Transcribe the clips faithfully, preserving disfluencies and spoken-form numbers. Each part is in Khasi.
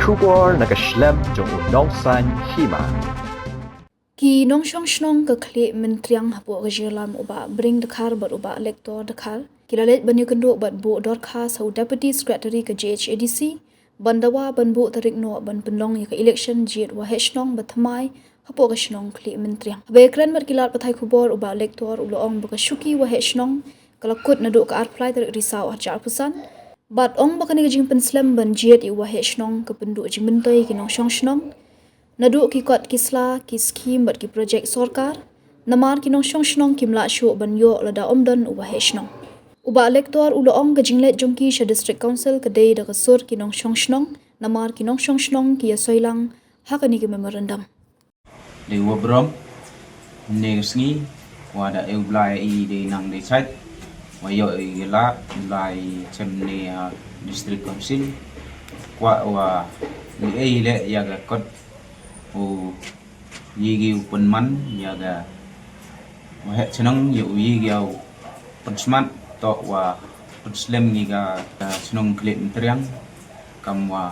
Khubor na ka shlem jong u Nongsaiñ Hima. Ki nongshong shnong ka Khlieh Myntriang hapoh ka jingïalam u Bah Bring Dkhar bad u Bah Lektor Dkhar ki la leit ban ïakynduh bad buh dorkhas ha u Deputy Secretary ka J H A D C ban dawa ban buh tarik noh ban pynlong ïa ka election jied waheh shnong ba thymmai hapoh ka shnong Khlieh Myntriang. Haba ïakren bad ki lad pathai khubor u Bah Lektor u la ong ba ka shuki waheh shnong ka la kut naduh ka arphew lai tarik Risaw arhajar arphew san bad ong ba kane ka jingpynslem ban jied ïa u waheh shnong ka pynduh jingmyntoi ïa ki nongshong shnong naduh ki kot ki sla, ki skhim bad ki projek sorkar, namar ki nongshong shnong kim lah shuh ban ïoh lada ym don u waheh shnong. U Bah Lektor u la ong ka jingleit jong ki sha District Council ka dei da ka sur ki nongshong shnong, namar ki nongshong shnong ki ïasoilang ha kane ka memorandum. Dei wa brom, ne ka sngi, wa da eu blai i dei nang dei sait, wa ïoh i la, blai chem ne, ah, District Council, kwah wa li ei le ïa ka kot u ïi gi u pynman ïa ka waheh chnong, ïa u ïi gi u pynsmat, to wa pynslem ngi ka, ka chnong Khlieh Myntriang, kam wa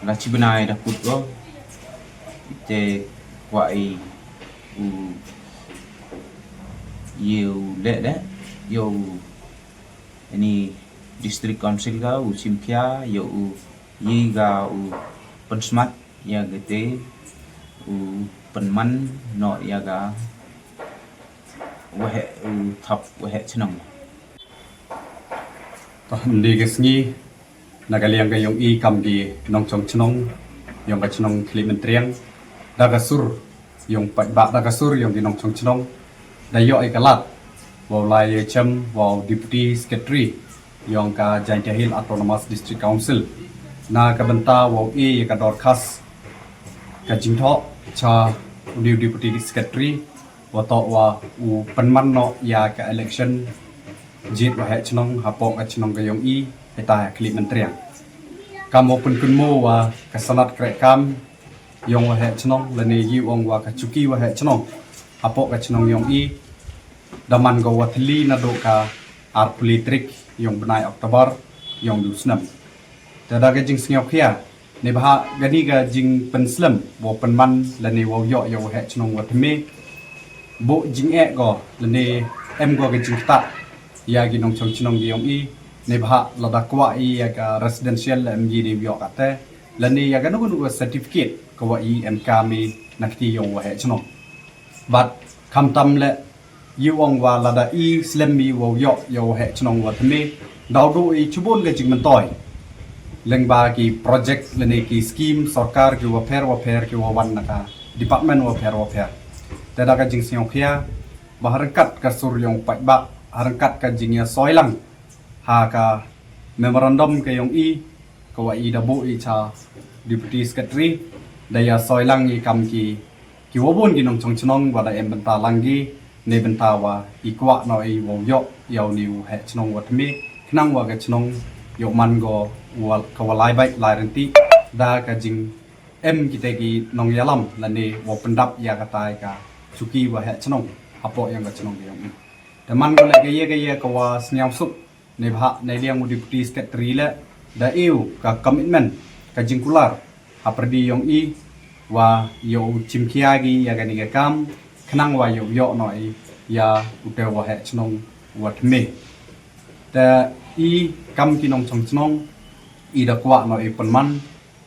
la chi bnai da kut ko, te kwah i u ïa u leh leh, ïa u, ani District Council ka u chim khia, ïa u ïi ka u pynsmat, ïa ka te u pynman noh ïa ka waheh, u thap waheh chnong. Toh, ynda ka sngi, na ka liang ka ïong i kam ki nongshong shnong, ïong ka shnong Khlieh Myntriang, da ka sur, ïong paidbah da ka sur, ïong ki nongshong shnong, da ïoh i ka lad, wa u lai chem, wa u Deputy Secretary, ïong ka Jaintia Hills Autonomous District Council. Na ka bynta wa u i ïa ka dorkhas, ka jingthoh, cha u Deputy Secretary, wa toh wa u pynman noh ïa ka election, jied waheh chnong, hapoh ka shnong ka ïong i, hita ha Khlieh Myntriang. Kam wa pynkynmaw wa ka sanad kreh kam, ïong waheh chnong, lane ïi ong wa ka chuki waheh chnong, hapoh ka shnong ïong i, da man ko wa thylli naduh ka arphew lai tarik, ïong bnai October, ïong du snem. Te da ka jingsngewkhia, ne bha kani ka jingpynslem, wa pynman, lane wa ïoh ïa waheh chnong wa thymme, buh jingeh ko, lane em ko ka jingktah, ïa ki nongshong shnong ki ïong i, ne bha lada kwah i ïa ka residential em i ne ïoh kate, lane ïa kano kano ka certificate, ka wa i em kam i na kti ïong waheh chnong. Bad khamtam le, ïa ong wa lada i slem i wa ïoh, ïa waheh chnong wa thymme, daw du i chibun ka jingmyntoi. Lyngba ki project lane ki scheme sorkar ki wapher wapher ki wa wan na ka department wapher wapher. Te da ka jingsngewkhia, ba ha ryngkat ka sur ïong paidbah, ha ryngkat ka jingïasoilang, ha ka memorandum ka ïong i, ka wa i da buh i cha Deputy Secretary, da ïasoilang i kam ki, ki wa bun ki nongshong shnong wa da em bynta lang ki, ne bynta wa i kwah noh i wa ïoh, ïa u ne u heh chnong wa thymme, khnang wa ka chnong, ïoh man ko wa, ka wa lai bait lai rynti, da ka jing em kita ki nongïalam, lane wa pyndap ïa katai ka chuki waheh chnong, hapoh ïong ka shnong ka ïong i. Te man ko le ka ïa ka ïa ka wa sngewsuk, ne bha, ne liang u Deputy Secretary le, da ïoh ka commitment, ka jingkular, ha pyrdi ïong i, wa ïoh u chimkhia ki ïa kani ka kam, khnang wa ïoh ïoh noh i, ïa u te waheh chnong wa thymme. Te i kam ki nongshong shnong, i da kwah noh i pynman,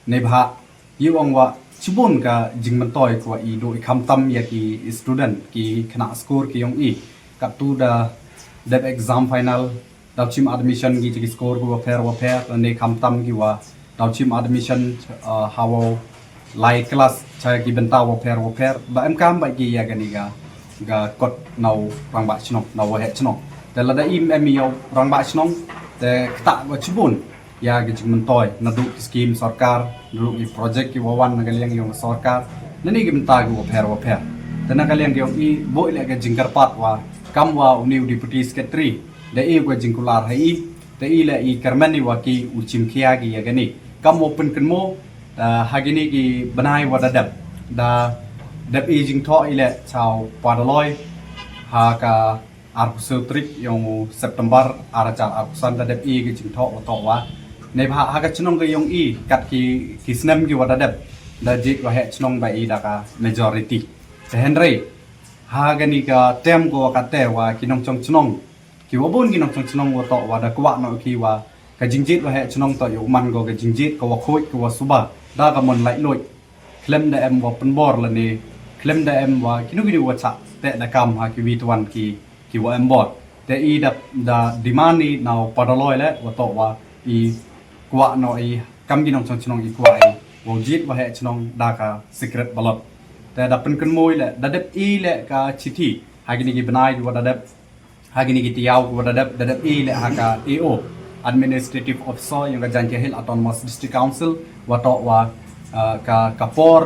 ne bha, ïa ong wa, chibun ka jingmyntoi ka wa i du i khamtam ïa ki student, ki khynnah skur ki ïong i, katto da dep exam final, daw chim admission ki cha ki skur ki wapher wapher, ne khamtam ki wa, daw chim admission, uh, ha wa lai class cha ki bynta wapher wapher, ba em kam ba ki ïa kani ka, ka kot na u rangbah chnong, na u waheh chnong. Te lada im em ïa u rangbah chnong, te ktah wa chibun, ïa ki jingmyntoi, naduh ki scheme sorkar, naduh ki project ki wa wan na ka liang ïong sorkar, na ni ki bynta ki wapher wapher. Te na ka liang ïong i, boi le ka jingkyrpad wa, kam wa u ne u Deputy Secretary, da i ka jingkular ha i, da i le i kyrmen i wa ki u chimkhia ki ïa kani. Kam wa pynkynmaw, da ha kini ki bnai wa da dep, da dep i jingthoh i le cha u Padaloi, ha ka arphew saw tarik ïong u September, arhajar arphew san da dep i ka jingthoh wa toh wa. Neibhah ha ka chnong ka yong i kat ki ki snem ki wa da dep da jied wa heh chnong ba i da ka majority. Te hynrei ha kani ka term ko wa kate wa ki nongchong chnong, ki wa bun ki nongchong chnong wa toh wa da kwah noh ki wa ka jingjied wa heh chnong toh yow man ko ka jingjied ka wa khuid ka wa suba da ka mon laitluid. Khlem da em wa pynbor lane khlem da em wa kino kino wa chah teh da kam ha ki wi tuan ki ki wa em bor. Te i da da demand i na u Padaloi le wa toh wa i kwah noh i kam ki nongchong chnong i kwah i wow jied wa heh chnong da ka secret ballot. Te da pynkynmaw i le da dep i le ka chithi ha kini ki bnai wa da dep ha kini ki tiaw wa da dep da dep i le ha ka A O, Administrative Officer yong ka Jaintia Hills Autonomous District Council, wa toh wa uh, ka ka por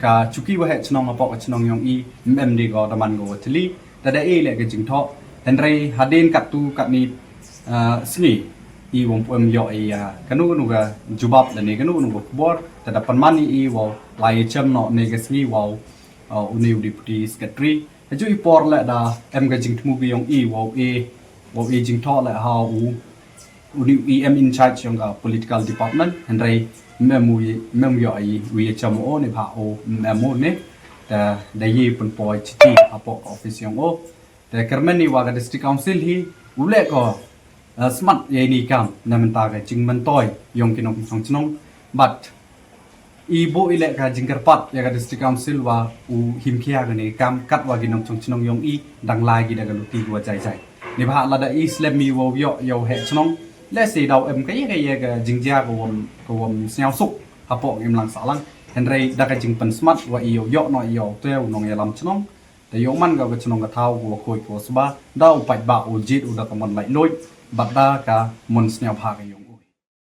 ka chuki wa heh chnong hapoh ka chnong yong i mem di ko da man ko wa thli. Da da i le ka jingthoh hynrei hadien kat tu kat ni uh, sngi i wong pu em yoh i uh, kanu kanu ka jubab da ni kanu kanu ka khubor. Da da pynman i wow lai chem noh ne ka sngi wow uh, uni u Deputy Secretary. Haju i por le da em ka jingthmu ki yong i wow i wow i jingthoh le ha u uni u E M in charge yong ka political department hynrei mem u mem yoh i u ye cham o ne bha o mem o ne. Da da ye pun poi chithi hapoh ka office yong o. Da kermen ni wa ka district council hi u le ko uh, smat ye ni kam na mynta ka jingmyntoi yong ki nongchong chnong. But i bo i le ka jingkyrpad ya ka district council wa u him khia ka ni kam kat wa ki nongchong chnong yong i dang lai ki da ka luti wa jai jai. Neibhah lada i slem i wow yoh yow heh chnong le si daw em ka ye ka ye ka jingjia ka wom ka wom sniaw suk hapoh im lang sa lang. Hynrei da ka jingpynsmat wa i yow yoh noh i yow te u nongyalam chnong. Da yow man ka ka chnong ka thaw ka wa khuid ka wa suba da u paidbah u jied u da ka mon laitluid bad da ka mon sniaw bha ka yong.